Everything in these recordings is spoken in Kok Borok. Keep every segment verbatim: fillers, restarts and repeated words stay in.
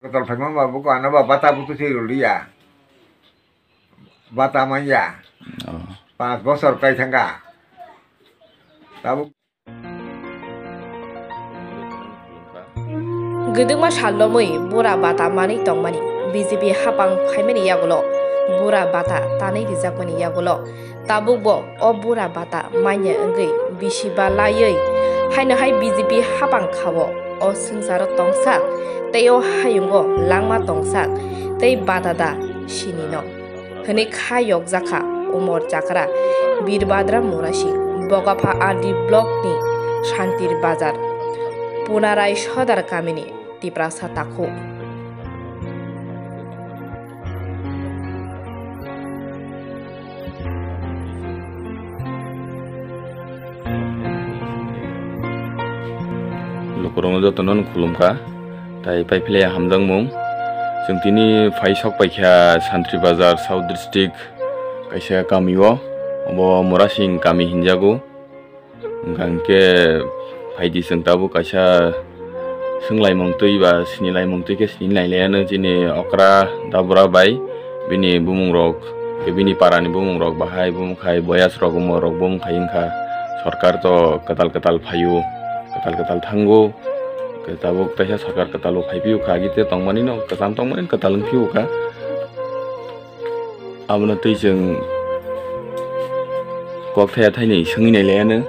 Kotor phaima ba buko ano ba bata butu se rwliya. Bata manya. Oh. Panch bosor kai thangka. Tabuk. Kwdwkma sal lomwi bura bata manwi tongmani B J P hapang phaimani yagulo bura bata tanwi rijakmani yagulo tabukbo o bura bata manya wngwi bisi ba laiwi haino hai B J P hapang khao o swngcharo tongsa tei o hayungo langma tongsa tei bata da sinino. Hwnwi kha yokjakha Umor Chakra, Birbadra Murasing, Bokapha R D block ni Shantir Bazar, Punarai Sodar kamini Tiprasa Takhuk. Lukurokno jotono khulumkha, tai paiphlaiya hamjakmung. Chwng tini phai sok paikha Santri Bazar, South District, kaisa kamio, obo Murasing kami hinjago. Hwnkha hwnkhe phaidi chwng tabuk kaisa swnglaimung twi ba sinilaimung twi khe sinilailaiano chini okra dabura bai. Bini bumungrok, khe bini parani bumungrok bahai bumung khai, boyasrok umorok bumung khai wngkha. Sorkar to kwtal kwtal phaio, kwtal kwtal thango. Khe tabuk teisa sorkar kwtal bo phaiphio kha, agi te tongmani no kwcham tongmani kwtal wngphio kha. Abono twi chwng kok thaya thaini swngwi nailaiano.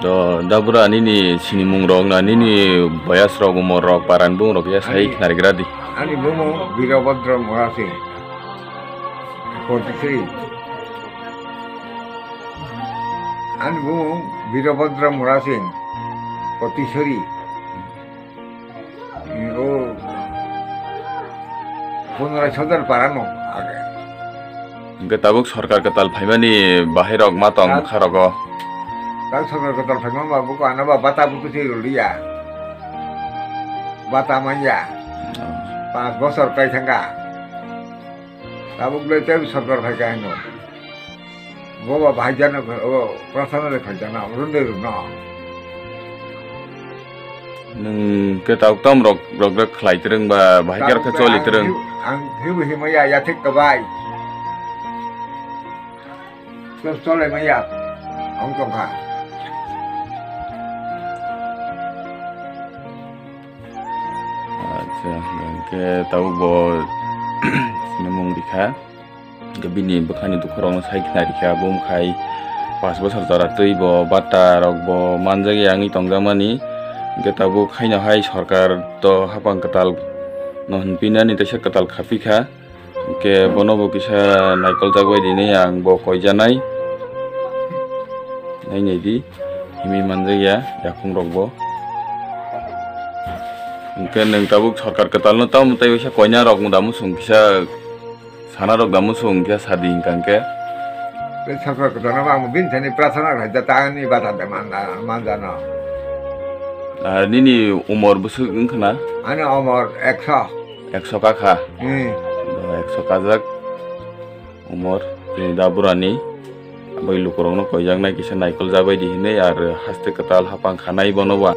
Do, da bura nini sinimung rok na nini boyas rok umor rok paran bung rok ya sai Ani, khnari gra di. Ani bumung Birabhadra Murasing, forty three. Ani bumung Birabhadra Murasing, forty three. O Punarai Sodar parano age. Hingke tabuk sorkar kwtal phaimani bahai rok ma tong Tab- kha rogo. Tabuk sorkar kwtal phaima ba buko ano ba bata buto se rwliya. Bata manya. Hmm. Panch bosor kai thangka. Tabuk le tei sorkar phaikha hino. Boba bhai jana, o, prasana le khai jana, runde runo. Nwng ke tabuk tam rok, rok, rok khlai twrwng ba, bahai ke rok khe choli twrwng. Ang hibu himaya, ya thik ka bai. Chol, chole maya, ang tong kha. Acha, hingke tabuk bo, sinimung rikha. Hingke bini bwkhani dukhu rokno sai khna rikha, bo wngkhai pash bosor jora twi bo bata rok bo manjak ya wngwi tongjakmani. Hingke tabuk haino hai sorkar to hapang kwtal no hwnpinani teisa kwtal khapikha. Hingke bono bo kisa naikol jak bai di hinwi ang bo koijanai. Nai nai di, himwi manjak ya yakhung rok bo. Hingke nwng tabuk sorkar kwtal no tamo tei waisa koina rok da musung kisa sana rok da musung kisa sadi hingka hingke. Tei sorkar kwtal no ang bini thani prasana khlai da tani bata de manda, manda no. Ah, nini umor bwswk wngkha na? Ani umor ekso. Ekso kakha? Hmm. Ekso kajak. Umor, chini da burani bai lukurokno koijaknai kisa naikol jabai di hinwi, ar haste kwtal hapang khanai bono ba.